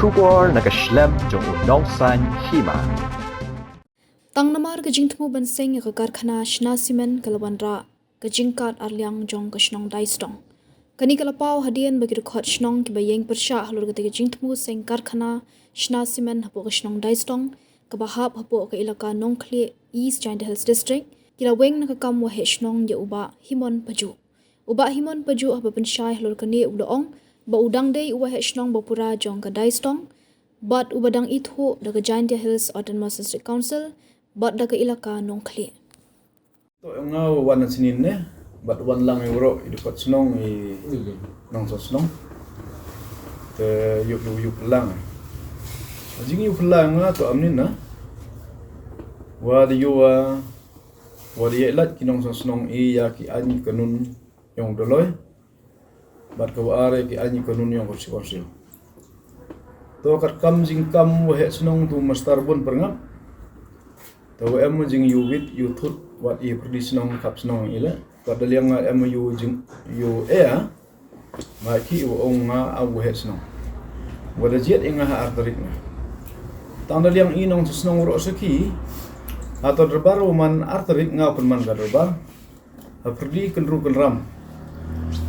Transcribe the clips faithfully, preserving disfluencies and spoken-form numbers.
Khubor na ka shlem jong u nongsan hima. Tang namar ka jingthmu ban seng ïa ka karkhana shna simen ka la wanrah ka jingkat arliang jong ka shnong Daistong. Kane ka la paw hadien ba ki dkhot shnong kiba ïeng pyrshah halor kata ka jingthmu seng karkhana shna simen hapoh ka shnong Daistong, kaba hap hapoh ka ilaka Nongkhlieh, East Jaintia Hills District, ki la weng na ka kam waheh shnong ïa u Bah Himon Paju. U Bah Himon Paju haba pynshai halor kane u la ong ba u dang dei u waheh shnong ba pura jong ka Daistong, bad uba dang ithuh da ka Jaintia Hills Autonomous District Council bad da ka ilaka Nongkhlieh. To ïa nga u wan na sinin ne, bad wan lang ïa u ïa u kot shnong i nongsan shnong. Te ïa u ïa u pynlang. Jing ïa u pynlang nga to amnin na. Wa da ïa wa, wa da ïa lait ki nongsan shnong i ïa ki aiñ kanun ïong doloi. Bad kaba ar ïa ki aiñ kanun ïong ka Constitution. To katkam jingkam waheh shnong tu mastar bun pyrngap. To wa em jing ïa u wit ïa u thut wat ïa pyrdi shnong kap shnong i le. Wat da liang nga em ïa u jing ïa u ea. Ma ki u ong nga a waheh shnong. Wa da jied ïa nga ha ar tarik nga. Tang da liang i nongsan shnong roh saki. Ha to derbar u man ar tarik nga pynman ka derbar. Ha pyrdi kynru kynram.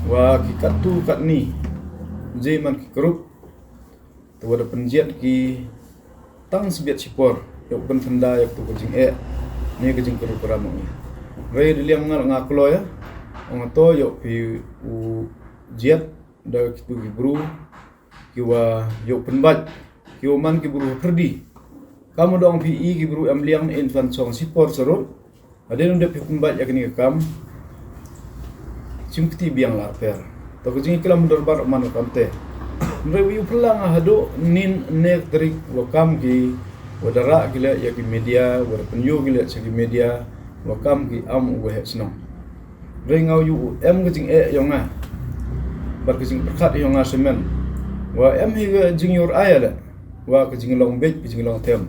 Wa ki kattu katni. Jai man ki krup. Te wa da pynjied ki tang sbiet sipor. Ïa u pynthynda ïa tu ka jingeh. Ni ka jingkynru kynram ngi. Rei da liang nga nga kloi. Ong to ïa phi u jied da kitu ki bru. Ki wa ïa u pynbait. Ki wa man ki bru pyrdi. Kam dong phi i ki bru em liang in fan song sipor sarut. Hadien u dep phi pynbait ïa kane ka kam. Chim kti biang la per. To ka jingklam dorbar man ka kam te. Nrei wi u phylla nga haduh nin ne tarik wa kam ki wa da rah ki le ïa ki media wa da pynïoh ki le sha ki media wa kam ki am u waheh shnong. Nrei nga u em ka jingeh ïong nga. Bad ka jingpyrkhat ïong nga semen. Wa em hi ka jingïur ai le. Wa ka jinglong beit ka jinglong them.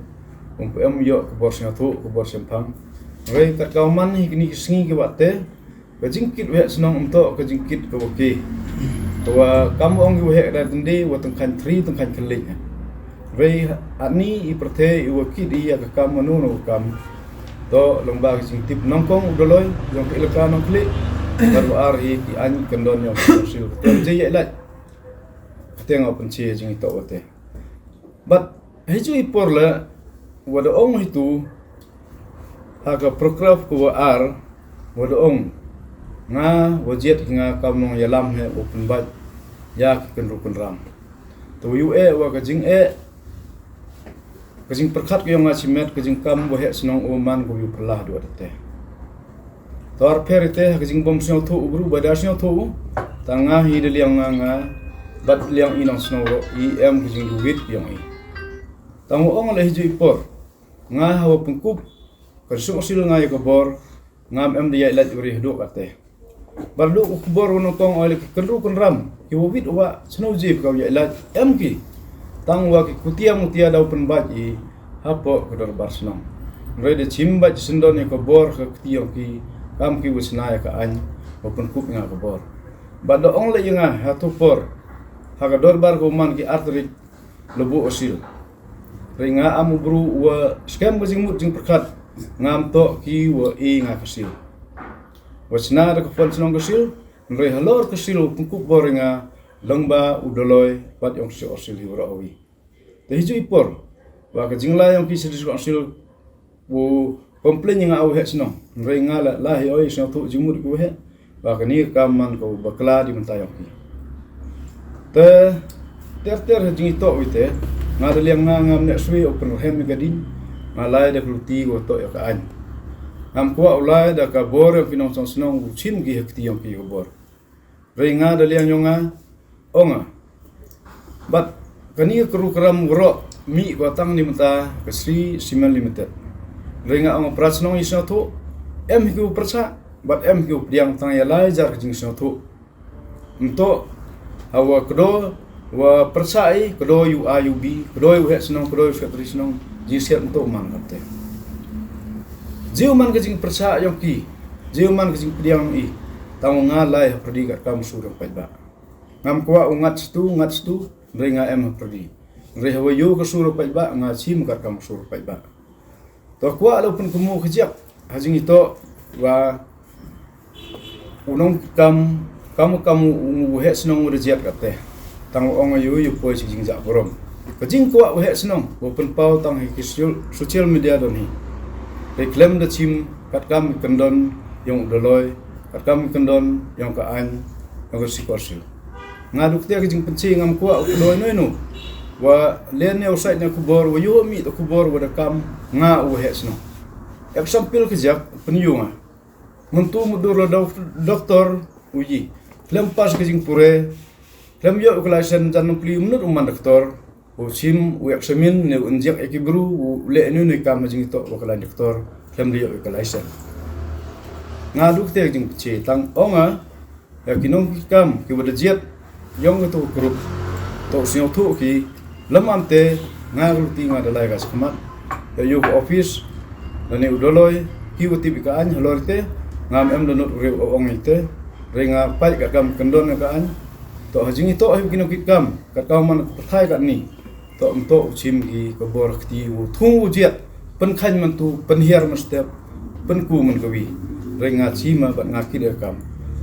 Um pu em ïoh ka bor sngewthuh ka bor shemphang. Nrei kat ka man hi kini ki sngi ki wat te. Ka jingkit waheh shnong um toh ka jingkit ka wa ki. Ka wa kam ong ki waheh da tynde wa tengkhan tri tengkhan kylling. Nrei ani i pyrthe i wa kit i ïa ka kam manu no ka kam. To long ba ka jingtip nongkong u doloi ïong ka ilaka Nongkhlieh. Bad wa ar hi ki aiñ kyndon ïong ka sil ka tem je ïa ilait. Ka teng au pynche jingitoh wa te. Bad hi ju i por le wa da ong hi tu ha ka paragraph ka wa ar wa da ong nga wa jied hi nga kam nong ïalam he wa pynbait ïa ki kynru kynram. Te wa yu eh wa ka jingeh ka jingpyrkhat ka ïong nga shimet ka jingkam waheh shnong u man ka yu pyrlah duh te. Tor pher ite ha ka jingbym sngewthuh u bru ba da sngewthuh u. Tang nga hi da liang nga nga bad liang i nong sngewroh i em ka jingduwit ïong i. Tang u ong la hi ju i por nga ha wa pynkup ka suk sil nga ïa ka bor ngam em da ïa ilait uri haduh kate. Bar duh u khubor wa nongkong oi la ki kynru kynram ki wa wit wa snow jip ka ïa ilait em ki. Tang wa ki kutia mutia daw pynbait i hapoh ka dorbar shnong. Nrei da chim bait syndon ïa ka bor ka kti ïong ki kam ki wa sna ïa ka aiñ wa pynkup nga ka bor. Bad da ong la ïa nga ha tu por ha ka dorbar ka uman ki arterik lebu osil. Nrei nga am u bru wa skem ka jingmut jingpyrkhat ngam toh ki wa i nga ka sil. Wa sna da ka pon shnong ka sil nrei halor ka sil wa pynkup bor ïa nga lengba u doloi bad ïong ka osil hi wa roh wi. Te hi ju i por wa ka jinglai ïong ki sri sri sil u complain ïa nga u heh shnong nrei nga la la hi oi shnong tu jingmut ku heh. Wa ka ni ka man ka bakla di mentai ïong ki. Te ter ter ha jingitoh wi te nga da liang nga ngam ne sui u pynrhem ïa ka din. Nga lai da ka luti wa toh ïa ka aiñ. Ngam kwah u lai da ka bor ïong ki nong shnong shnong u chim ki ha kti ïong ki ka bor. Nrei nga da liang ïong nga ong nga. Bad kani ka kru kram ngroh mih ka tang ni mynta ka Sri Cement Limited. Nrei nga ong pyrshah nong i sngewthuh em hi ki u pyrshah bad em hi ki u pdiang tang ïa lai jar ka jing sngewthuh. Nto ha wa kdo wa pyrshah i kdo yu a yu bi kdo yu heh shnong kdo yu secretary shnong jing siat nto man kate. Jiu man ka jing pyrshah ïong ki jiu man ka jing pdiang i tang nga lai ha pyrdi ka kam sur ïong pait ba. Ngam kwah u ngat stu ngat stu nrei nga em ha pyrdi. Hynrei haba ïoh ka sur paidbah nga shim kat kam ka sur paidbah. To kwah la u pynkynmaw ka jaka ha jingitoh wa u nongkitkam kam kam u heh shnong u da jied katte. Tang ong ïa u ïa poi shi jingjah burom. Ka jingkwah u heh shnong u pynpaw tang hi ki social media don hi. Te khlem da shim kat kam ki kyndon ïong u Doloi, kat kam ki kyndon ïong ka aiñ ïong ka sikor sil. Nga duk te ka jingpynche ngam kwah u Doloi noi no wa len ne u sait ne khubor wa ïoh mi da khubor wa da kam nga u heh shnong. Ek sampil ka jak pynïoh nga. Myntu mudur la doktor u yi. Khlem pas ka jingpure. Khlem ïoh u ka license jan nang pli minit u man doktor. U shim u eksamin ne u injek ïa ki bru u leh ne ne kam jingitoh wa ka license doktor. Khlem da ïoh u ka license. Nga duk te ka jingpynche tang ong nga. Ïa ki nongkitkam ki wa da jied ïong ka tu ka group. To sngewthuh ki lem am te nga ka luti nga da lai ka skhmat. Ïa ïoh ka office lane u Doloi ki wa tip ka aiñ halor te ngam em da not u riew ong ite. Re nga pait ka kam kyndon ka aiñ. To ha jingitoh hi ki nongkitkam ka kam man ka pathai ka ni. To ym to u shim ki ka bor kti u thung u jied. Pynkhaiñ myntu pynhiar mynstep pynku mynkawi. Re nga shim bad nga kit ïa kam.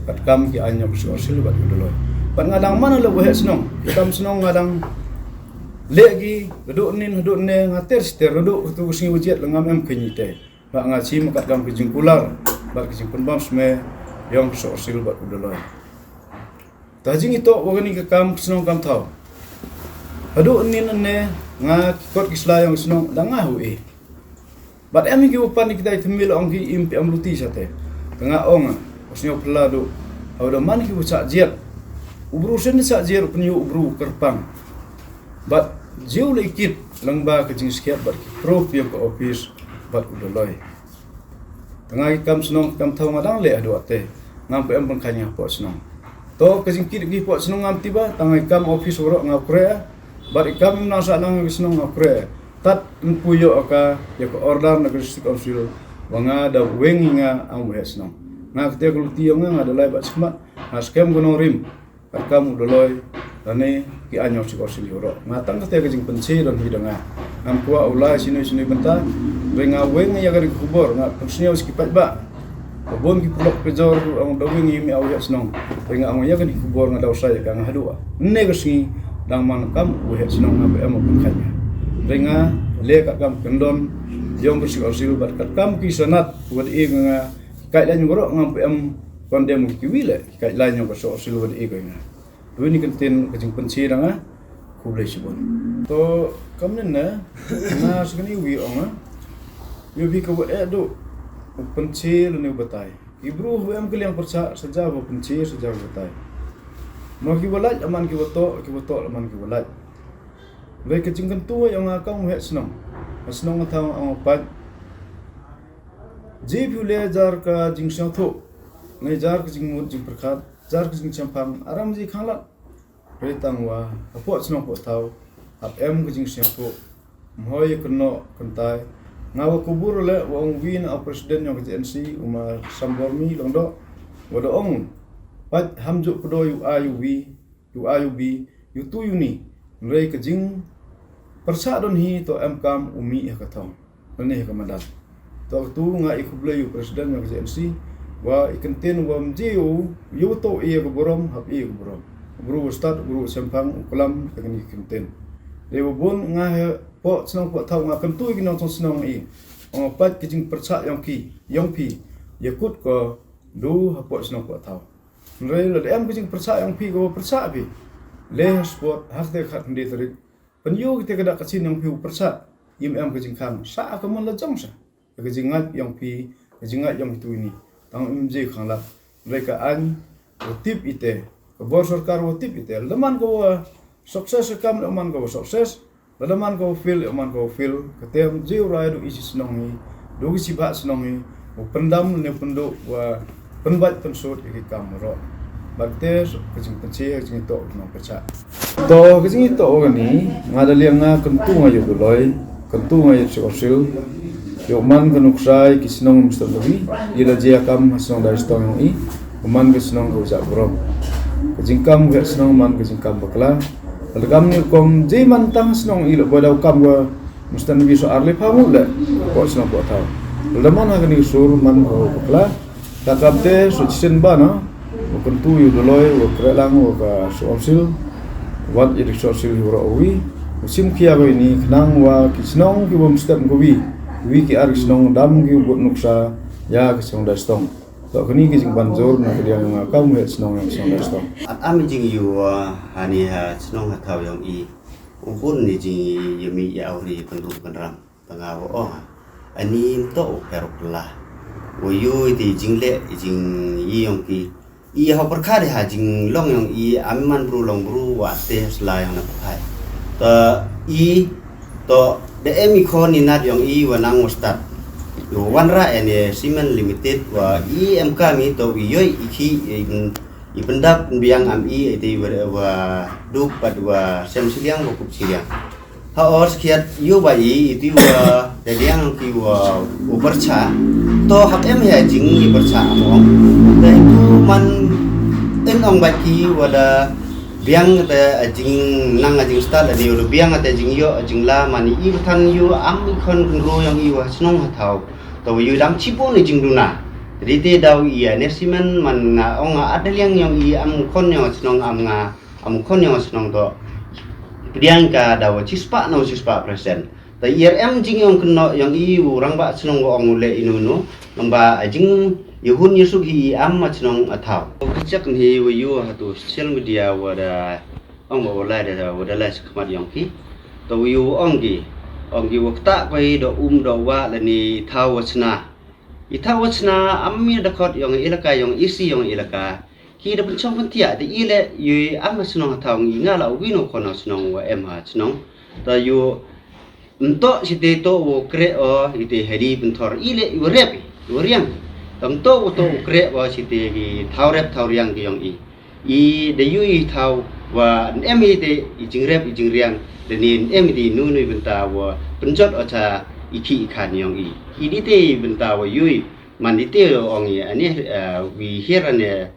Kat kam ki aiñ ïong ka sikor sil bad u Doloi. Bad nga dang man la u heh shnong. Ki kam shnong nga dang leh ki haduh nin haduh ne nga ter siter haduh tu ka sngi u jied la ngam em kynite. Bad nga shim kat kam ki jingkular bad ki jingpynbam sme ïong ka sikor sil bad u Doloi. Ta jingitoh wa kani ka kam ka shnong kam thaw. Haduh nin ne nga ki kot ki sla ïong ka shnong da nga hu e. Bad em ki u pan ki dai tymil ong ki im pi am luti sate. Ka nga ong u sngewphylla du. Haw da man ki u sah jied. U bru sen sah jied u pynïoh u bru kyrpang. Bad jiw lei kit lang ba ka jingskhiat bad ki proof ïong ka office bad u Doloi. Tang nga ki kam shnong kam thaw nga dang leh haduh ate. Ngam pyrem pynkhaiñ nga hapoh shnong. To ka jingkit ki hapoh shnong ngam tiba tang nga ki kam office waroh nga kre. Bad ki kam nang sah nang ki shnong nga kre. Tat npu ïoh ka ïa ka order na ka district council. Wa nga da weng nga ang weh shnong. Nga kete ka luti ïong nga nga da lai bad skhmat. Nga skhem ka nongrim. Kat kam u Doloi lane ki aiñ ïong sikor sil ïong roh. Nga tang kate ka jingpynche don hi da nga. Ngam kwah u lai sini sini bynta. Re nga weng ïa ka ri khubor nga pynsngew siki paidbah. Ka bun ki pulok pejor ong da weng ïa mi au ïa shnong. Re nga ong ïa ka ni khubor nga daw sai ka nga haduh. Ne ka sngi dang man kam u heh shnong nga ba em pynkhaiñ. Re nga le kat kam kyndon ïong ka sikor sil bad kat kam ki sanat wat e nga kai lain waroh ngam pyrem kondem ki wi le. Kai lain ïong ka sikor sil wat e nga. Dwi ni kyntien ka jingpynche da nga. Khublei shibun. To kam nin ne na sngni wi ong nga. Wi bi ka wa eh du u pynche lane u batai. I bru hu em ka liang pyrsa saja wa pynche saja wa batai. Mo ki wa lait aman ki wa to ki wa to aman ki wa lait. Wei ka jingkyntu ïong nga kam u heh shnong. Ka shnong nga thaw ong pat. Ji phi u le jar ka jingsngewthuh. Ngai jar ka jingmut jingpyrkhat. Jar ka jingchempang aram ji khanglat. Re tang wa hapoh shnong poh thaw hap em ka jingsngewthuh. Mhoi kynnoh kyntai. Nga wa kubur le wa ong wi na president ïong ka J N C u ma Sambor mi long doh. Wa da ong pat ham ju pdo yu a yu wi yu a yu bi yu tu yu ni. Nrei ka jing pyrsa don hi to em kam u mi ha ka thong. Nane ha ka madan. To ka tu nga i khublei u president nga ka J N C wa i kyntien wa mji u yu to i ka burom hap i ka burom. Bru u stad bru u sempang u klam ka ni kyntien. Dei wa bun nga he po shnong po thaw nga kyntu i ki nong shnong i. Ong pat ki jing pyrsa ïong ki ïong phi ïa kut ko du ha po shnong po thaw. Nrei la em ki jing pyrsa ïong phi ko pyrsa phi. Le sport hak te khat ndi tarik. Pynïoh kite ka dak ka chin ïong phi u pyrsa. Im em ka jingkhang sa ka mon la jong sa. Ka jingngait ïong phi ka jingngait ïong tu ini. Tang im je khang la. Nrei ka aiñ wa tip ite ka bor sorkar wa tip ite la man ka wa success ka kam la man ka wa success. La man ka wa fail la man ka wa fail. Ka tem je u rai du isi shnong hi du ki sibah shnong hi. Wa pyndam ne pyndu wa pynbait pynsut ïa ki kam roh. Bad te ka jingpynche ka jingitoh ka nong pyrsa. To ka jingitoh ka ni nga da liang nga kyntu nga yu Doloi kyntu nga yu Sikor Sil. Yu man ka nuksai ki shnong Mister Bobby i la jia kam ha shnong dai stong i. Ka man ka shnong ka ujak burom. Ka jingkam ka shnong man ka jingkam bakla. Lada kam ni kum jai man tang shnong i la boi dau kam wa mustad nabi so ar le pha mut le ko shnong ko thaw. Lada man ha kani sur man ko bakla. Ka kam te so chisien ba na. Wa kuntu yu doloi wa krelang wa ka so sil. Wat i dik so sil yu ro wi. Sim kia ko ini khnang wa ki shnong ki bom step ko wi. Wi ki ar ki shnong dam ki bot nuksa ya ki shnong da stong. To kani ki jingban jor na ki diang nga kam het shnong yang shnong da stong. At am jing yu wa hani ha shnong ha thaw yong i. U bun ni jing yemi ya awri kan rum kan ram. Tanga wa ong. Ani mto u peruk la. Wa yu ti jing le jing yi yong ki. I ha perkha de ha jing long yong i am man bru long bru wa te sla yong na pakai. To i to de em i khon ni nat yong i wa nang wa start. Yo wan ra ene Cement Limited wa i em kami to wi yoi i ki i i pendap biang am i ite wa wa duk pat wa sem siliang wa kup siliang. Ha or skiat yu ba i iti wa da diang ki wa u percha. To hap em ya jing i percha among. Da tu man en ong ba ki wa da biang ta jing nang a jing start da yu biang ta jing yo jing la man i batan yu am i khon ro yong i wa shnong ha thaw. To yu dam chipo ni jing duna. Rite dau i a ne simen man nga ong a da liang yong i am khon yong shnong am nga am khon yong shnong to. Pdiang ka da wa chispa na wa chispa persen. Ta yer em jing yong kno yong i u rang ba shnong wa ong le inu nu. Nang ba a jing yahun yusuk hi i am ma shnong a thaw. Ka chak ni wa yu ha tu social media wa da ong ba wa lai da wa da lai sakmat yong ki. Ta wa yu ong ki. Ong ki wa kta ko i do um do wa la ni thaw wa chna. I thaw wa chna am mi da khot yong ilaka yong isi yong ilaka. Ki da pynchong pyntiah da i le yui am ha shnong ha thaw ngi nga la wi no kono shnong wa em ha shnong. Ta yu mto site to wo kre o ite hedi pynthor i le yu rep yu riang. Ta mto wo to wo kre o site ki thaw rep thaw riang ki yong i. I da yui thaw wa em ite i jingrep i jingriang da ni em ite nu nu bynta wa pynjot o cha i ki i khan yong i. I dite bynta wa yui man ite ong i ani wi hier ani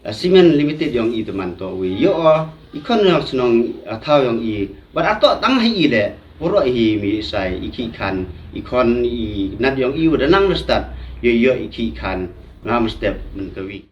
Cement Limited yong i teman to wi yo o i khon yong shnong a thaw yong i. Bat ato tang hi i le puro hi mi sai i ki khan i khon i nat yong i wa da nang na start yo yo i ki khan ngam step men ka wi.